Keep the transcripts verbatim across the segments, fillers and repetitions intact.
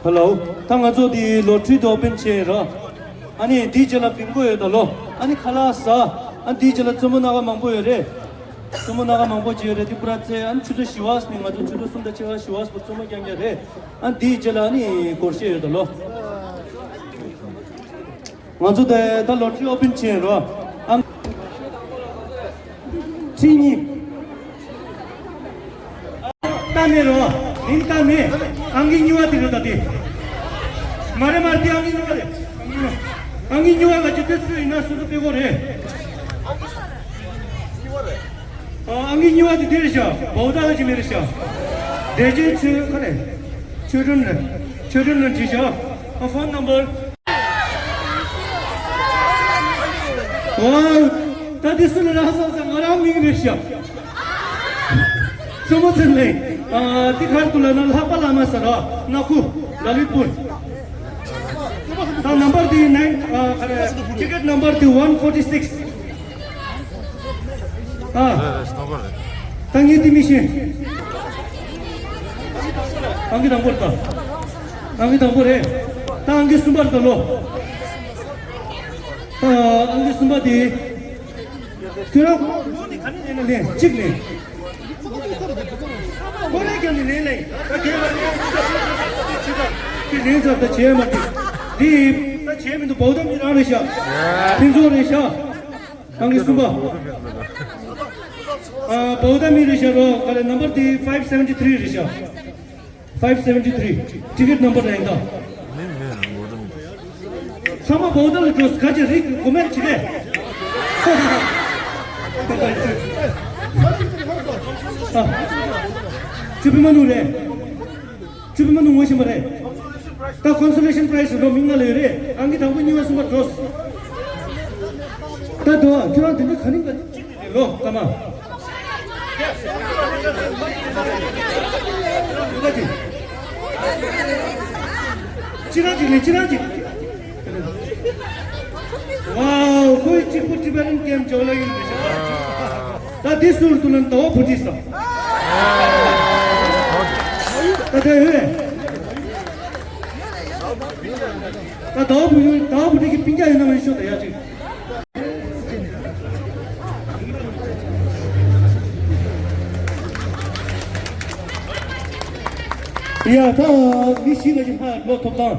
ཧེ་ལོ། ད་ང་ཚོ་འདི་ལོ་ཊི་རི་འདི་ཨོ་པན་བྱས་ར། ཨ་ནི་འདིའི་རྗེས་ལ་བིང་གོ་ཡོད་ད་ལོ། ཨ་ནི་ཁ་ལག་ཟ། ཨ་འདིའི་རྗེས་ལ་རྩེད་མོ་སྣ་ཁ་མང་པོ་ཡོད་རེད། རྩེད་མོ་སྣ་ཁ་མང་པོ་བྱས་རེད། དེ་པུ་ར་རྩེ། ཨ་ནི་ཆུ་ཚོད་བཞི་པ་ནས་ང་ཚོ་ཆུ་ཚོད་གསུམ་དང་ཕྱེད་ཀ་བཞི་པ་བར་རྩེད་མོ་རྐྱང་རྐྱང་རེད། ཨ་འདིའི་རྗེས་ལ་ཨ་ནི་སྒོར་གཞས་ཡོད་ད་ལོ། ང་ཚོ་ད་ད་ལོ་ཊི་རི་ཨོ་པན་བྱས་རོ། ཨང་། ཁྲི་གཉིས། ལྟ་མེད་རོ། མིང་ལྟ་མེད། ཨང་ཀི་གཉིས་པ་དེ་རེད་ད་དེ། མ་རེད་མ་རེད། དེ་ཨང་ཀི་གཉིས་པ་རེད། ཨང་ཀི་གཉིས་པ་ལ་ཅི་ཐེ་སུ་ཡིན་ན་སུ་སུ་དཔེ་གོ་རེད། ཨང་ཀི་གཉིས་པ་དེ་དེ་རེད་ཤག་བའོ་ཏ་ལ་ཅི་མེད་རེད་ཤག་བདེ་ཆེན་ཆོས་ཁ་ནས། ཆོས་སྒྲོན་རེད། ཆོས་སྒྲོན་ལ་བྲིས་ཤག་ཨ་ཕོན་ནམ་བར། ཝའོ། ད་འདི་སུ་ལ་རག་སོང་ཟེར། ང་རང་མིང་རེད་ཤག་བཙུན་མོ་ཚེ་ལེགས། ཨ་འདི་གར་དུ་ལ་ན་ལྷག་པ་བླ་མ་ཟེར་ར། ནག་ཁུ། ལ་ལི་པུར། ད་ནམ་བར་འདི་ནའིན། ཨ་ག་རེ། ཊི་ཀེ་ཊི་ནམ་བར་འདི་ཝན་ཕོར་ཊི་སིགས། ཨ། རེད་རེད། སྟོང་པ་རེད། ད་ངས་འདི་མི་ཤེས། ཨང་ཀི་དང་པོ་རེད་ད། ཨང་ཀི་དང་པོ་རེད། ད་ཨང་ཀི་གསུམ་པ་རེད་ད་ལོ། ད་ཨང་ཀི་གསུམ་པ་དེ། ཁྱོད་རང་ལོ་ནི་ག་ནས་ལེན་ན་ལེན། གཅིག་ལེན། ཁོ་རང་ཁྱོད་ནི་ལེན་ལེན། ད་ཁྱོད་ལ་ལེན་ཅི་ད་ཁྱོད་ལེན་ཚར། ད་བྱས་མ་ཐུབ། འདི་ད་བྱས་མི་འདུག་བའོ་ཏ་མི་རང་རེད་ཤག་ཕུན་ཚོགས་རེད་ཤག་ཨང་ཀི་གསུམ་པ། ཨ་བའོ་ཏ་མི་རེད་ཤག་རོ། ག་རེ། ནམ་བར་དེ་ཕའིབ་སེ་ཝན་ཊི་ཐི་རི་རེད་ཤག་ཕའིབ་སེ་ཝན་ཊི་ཐི་རི། ཊི་ཀེ་ཊི་ནམ་བར་རེད་ད། མིན་མིན། བའོ་ཏ་མི་འདུག་ཚང་མ་བའོ་ཏ་ལ་འགྲོ། ག་ཅི་རིག་གོ་མེན་ཊི་བྱེད་གས། ཨ། ཅི་བི་མ་ནུ་རེད། ཅི་བི་མ་ནུ་ངོ་ཤེས་པ་རེད། ད་ཀོན་སོ་ལེ་ཤན་པ་རའི་ཛི་རེད་ལོ། མིང་ང་ལ་ཡོད་རེད། ཨང་ཀི་དང་པོ་གཉིས་པ་གསུམ་པ་འགྲོ། ད་དོ་ཁྱོད་རང་དེ་འདྲ་ག་རིང་ག་ལོ་ཀ་མ། ཅི་རང་ཅིག་ལས་ཅི་རང་ཅིག་ཝའོ། ཁོའི་གཅིག་པུ་ཊི་བེ་ཊན་གེམ་ཇོ་ལ་ཡིན་མི་ཤེས། ད་འདི་སུར་དུ་ལན་ཟླ་བ་བུ་ཁྲིད་ས། ད་ད་ཡོད། ད་ཟླ་བ་བུ་ཡོད། ཟླ་བ་བུ་ཁྲིད་ཀྱི་སྤུན་ཀྱག་ཡིན་ན་མ་ཡིན་ཤོག་ད་ཡ་ཅིག་ཡ་ད་མི་ཤི་ག་ཅིག་ཧ་ལོ་ཐོབ་ཐང་།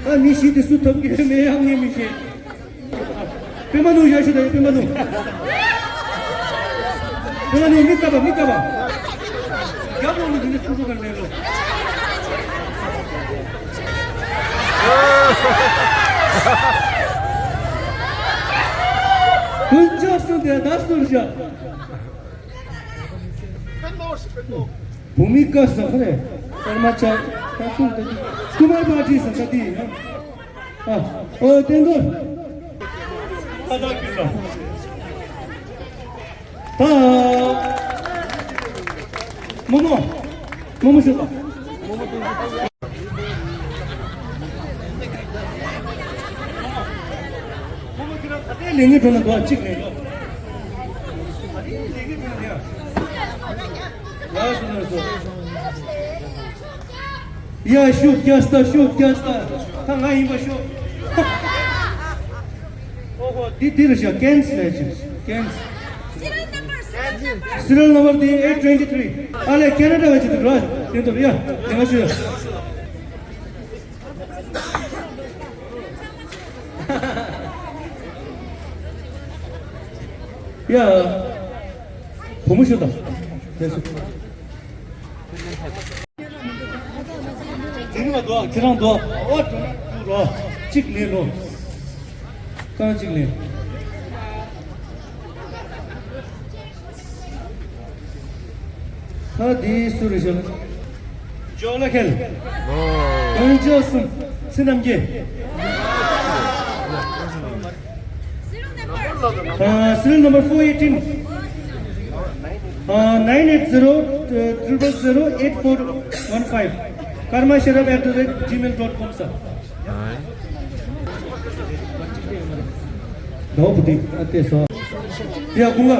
ད་མི་ཤི་དེ་སུ་ཐོབ་ཀྱི་མེད་ཡང་ངས་མི་ཤེས། པད་མ་ནུ་ཡར་ཞུ་དང་། པད་མ་ནུ། པད་མ་ནུ་མི་ཀ་བ། མི་ཀ་བ། རྒྱབ་ལོག་ནི་འདི་ནི་ཚུར་ཚུར་ག་ནས་ལོ། ཀུན་ཅག་སུ་དེ་ད་སུར་བཞག་བུ་མི་ཀ་ས་ཁ་རེ། ཀརྨ་ཆ། ད་སུར་དེ་ཀུ་མར་པ་ཏི་ས་ཁ་དེ་ཡིན་ན། ཨ། ཨོ་བསྟན་རྡོར། ད་ད་ཀུན་ལ། ད། མོ་མོ། མོ་མོ་ཤོད་དང་། མོ་མོ་ཁྱོད་རང་ད་ལྟའི་ལས་ངན་གྲོང་ན་འདུག་གཅིག་ནས། ད་ལྟའི་ལས་ངན་གྲོང་ན་ཡ། ལགས་སོ་ལགས་སོ། ཡ་ཤུགས་རྒྱག་སྟ། ཤུགས་རྒྱག་སྟ། ད་ང་ཡིན་པ་ཤོག་ཨོ་ཧོ། འདི་འདི་རེད་ཤག་ཀེན་སི་རེད་ཤག་ཀེན་སི། Serial number, serial number. Serial number འདི་ཨེ་ཊི་ཊི་ཐི་རི། ཨ་ལས་ཁེ་ན་ཌ་བ་ཅིག་འདུག་ར། དེ་འདུག་ཡ། དེ་ང་ཤོད་ཡ། ཡ། བུ་མོ་ཤོད་དང་། དེ་ཚོ། དེ་ནི་མ་འདུག་ཁྱེད་རང་འདུག་ཨོ་ཏུ་རོ། གཅིག་ལེན་རོ། རྐང་གཅིག་ལེན། ད་དེའི་སུ་རེད་ཤག་ཇོ་ལ་ཁེལ། ཨོ། ཨོན་ཅོ་སུན། ཚེ་རྣམ་རྒྱལ། Uh, serial number four eighteen. Uh, nine eight zero triple zero eight four one five. Karma Sharap at the rate gmail dot com, sir. ལོ་བུ་དེ་ཨ་ཏེ་སོ། ཡ་ཀུང་ག་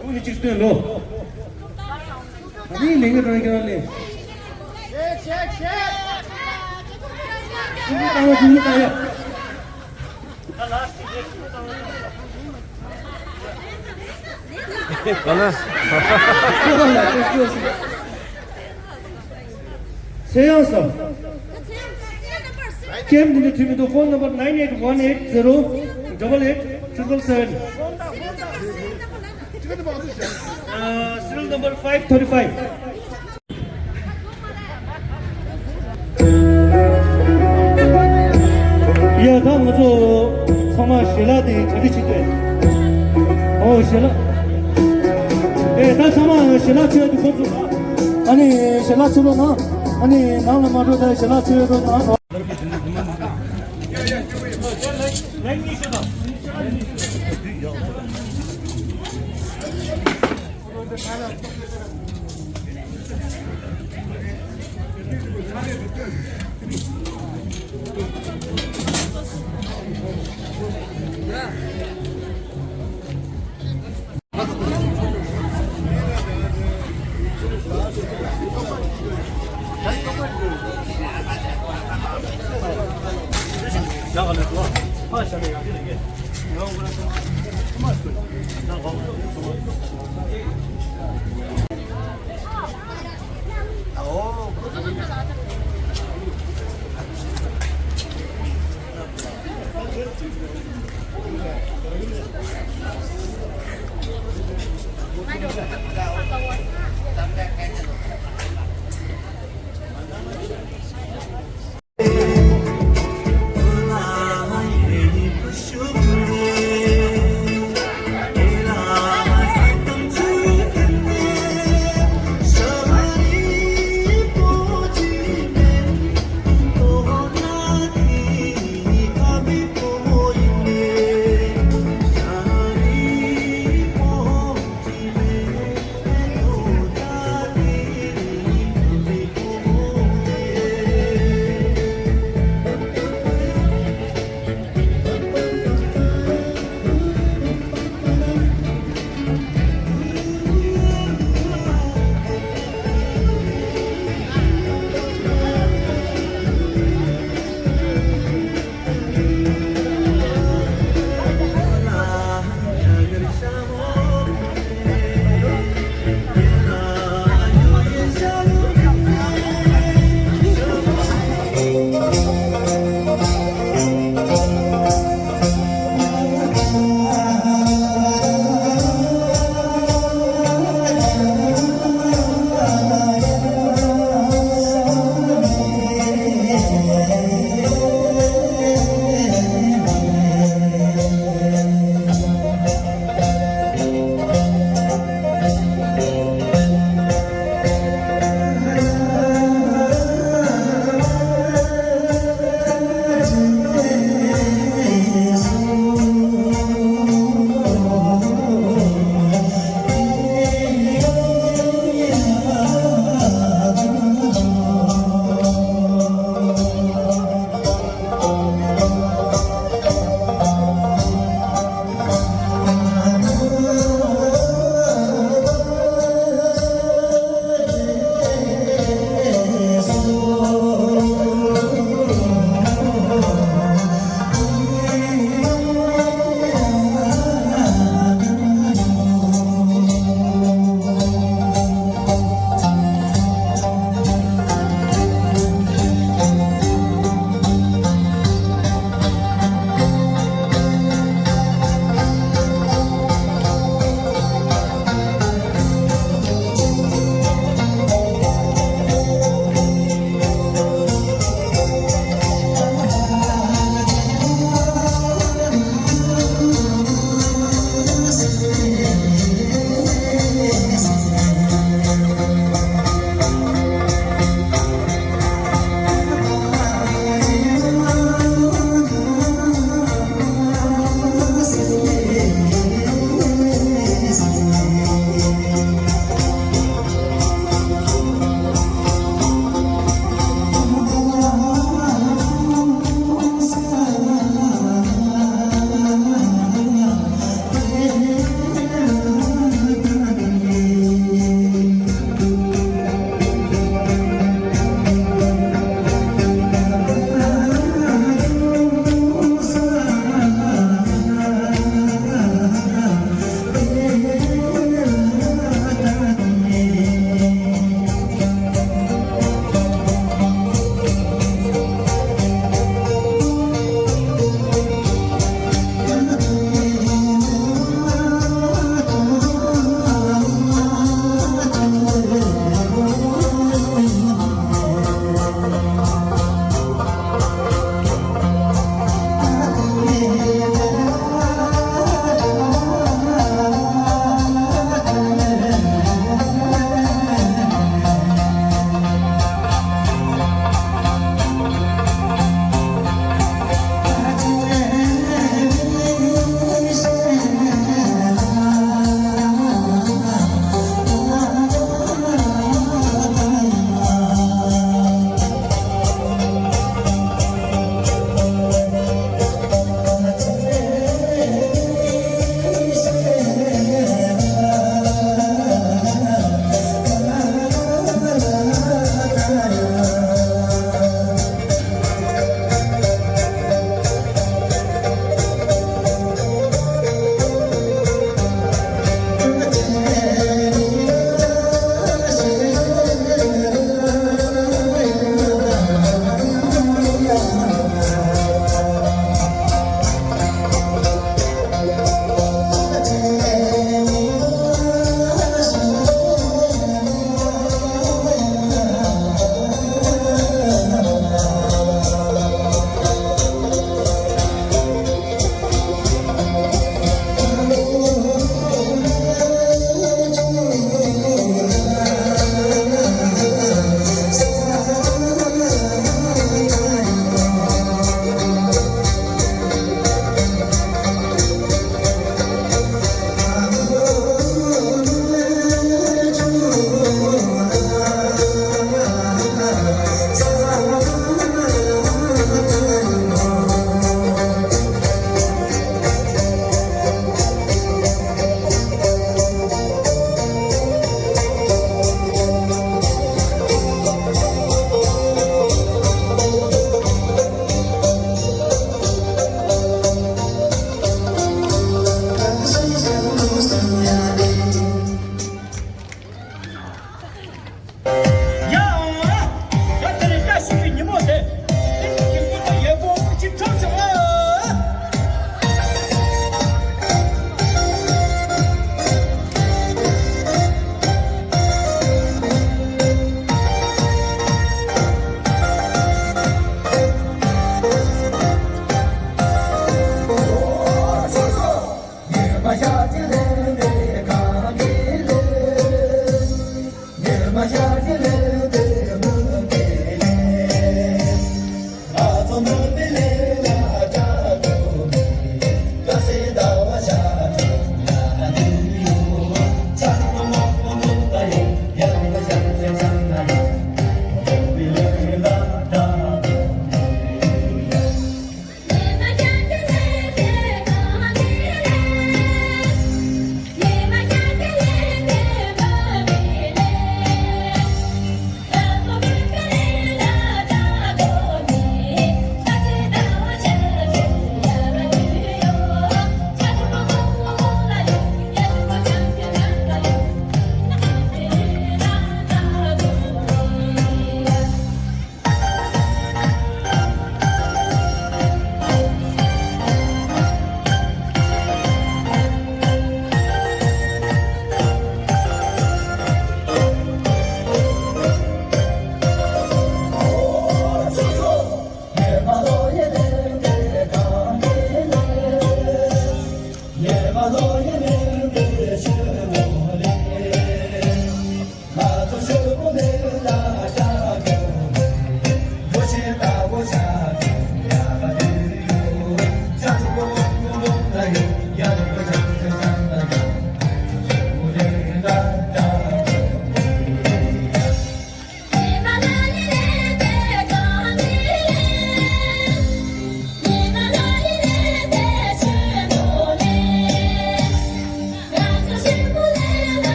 ཀུང་ནི་ཅིག་སྟོན་ལོ། ཨ་ནི་ལེང་ག་ཏོ་ནི་ཀ་ལེ། ཁྲིམས་ལུགས་བཏང་ཡ། ཁྲིམས་ལུགས་བཏང་ཡ། ལ་ལ། ཚེ་དབྱངས་སར། ཀེམ་འདི་ནས་ཐོན་མི་འདུག phone number nine eight one eight zero double eight triple seven. Uh, serial number five thirty-five. ཡ། ད་ང་ཚོ་ཚང་མ་ཞལ་ལག་དེ་གྲ་སྒྲིག་བྱེད་དེ། ཨོ་ཞལ་ལག་ཨེ། ད་ཚང་མ་ཞལ་ལག་མཆོད་དེ་ཁོ་ཚོ། ཨ་ནི་ཞལ་ལག་མཆོད་རོགས་གནང་། ཨ་ནི་ནང་ལ་མ་འགྲོ། ད་ཞལ་ལག་མཆོད་རོགས་གནང་།